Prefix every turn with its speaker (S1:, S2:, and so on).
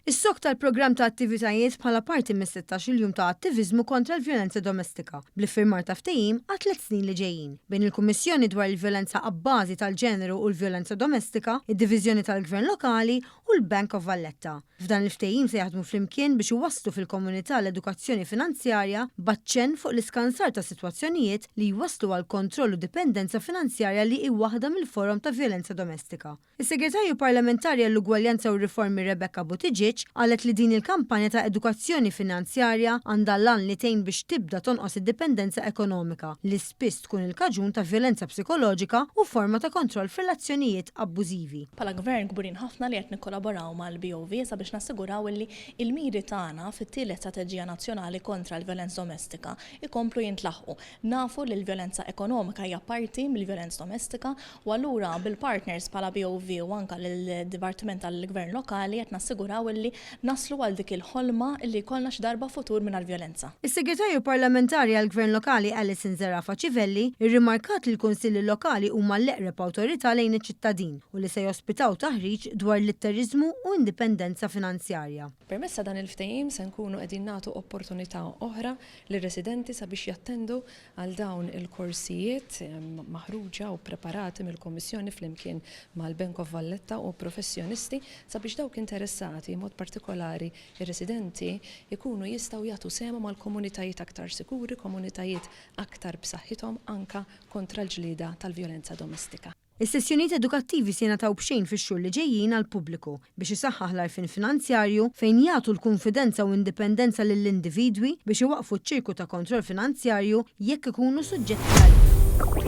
S1: Issokta l-programm ta' attivitajiet bħala parti mis-16-il jum ta' attiviżmu kontra l-vjolenza domestika bl-iffirmar ta' ftehim għat-tliet snin li ġejjin bejn il-Kummissjoni dwar il-Vjolenza Abbażi tal-Ġeneru u l-Vjolenza Domestika, id-Diviżjoni tal-Gvern Lokali u l-Bank of Valletta. F'dan il-ftehim se jaħdmu flimkien biex iwasslu fil-komunità l-edukazzjoni finanzjarja b'aċċenn fuq l-iskansar ta' sitwazzjonijiet li jwasslu għal kontroll u dipendenza finanzjarja li hi waħda mill-forom ta' vjolenza domestika. Is-Segretarju Parlamentari għall-Ugwaljanza u r-Riformi Rebecca Buttigieg qalet li din il-kampanja ta' edukazzjoni finanzjarja għandha l-għan li tgħin biex tibda tonqos id-dipendenza ekonomika li spiss tkun il-kaġun ta' vjolenza psikoloġika u forma ta' kontroll f'relazzjonijiet abbużivi.
S2: Bħala Gvern kburin ħafna li qed nikkolaboraw mal-BOV sabiex nassiguraw illi l-miri tagħna fit-tielet Strateġija Nazzjonali kontra l-Vjolenza Domestika jkomplu jintlaħqu. Nafu li l-vjolenza ekonomika hija parti mill-vjolenza domestika u allura bil-partners bħala BOV u anke l-Dipartiment tal-Gvern Lokali qed nassiguraw illi naslu għal dik il-ħolma illi jkollna xi darba futur mingħajr vjolenza.
S1: Is-Segretarju Parlamentari għall-Gvern Lokali Alison Zerafa Civelli rrimarkat li l-Kunsilli Lokali huma l-eqreb awtorità lejn iċ-ċittadin u li se jospitaw taħriġ dwar litteriżmu u indipendenza finanzjarja.
S3: Permezz ta' dan il-ftehim se nkunu qegħdin nagħtu opportunità oħra lir-residenti sabiex jattendu għal dawn il-korsijiet maħruġa u ppreparati mill-Kummissjoni flimkien mal-Bank of Valletta u professjonisti sabiex dawk interessati, mod partikolari r-residenti, ikunu jistgħu jagħtu sehemhom għal komunitajiet aktar sikuri, komunitajiet aktar b'saħħithom anke kontra l-ġlieda tal-vjolenza domestika.
S1: Is-sessjonijiet edukattivi se jingħataw b'xejn fix-xhur li ġejjin għall-pubbliku biex isaħħaħ l-għarfien finanzjarju fejn jagħtu l-kunfidenza u indipendenza lill-individwi biex iwaqqfu ċ-ċirku ta' kontroll finanzjarju jekk ikunu suġġetti għalih.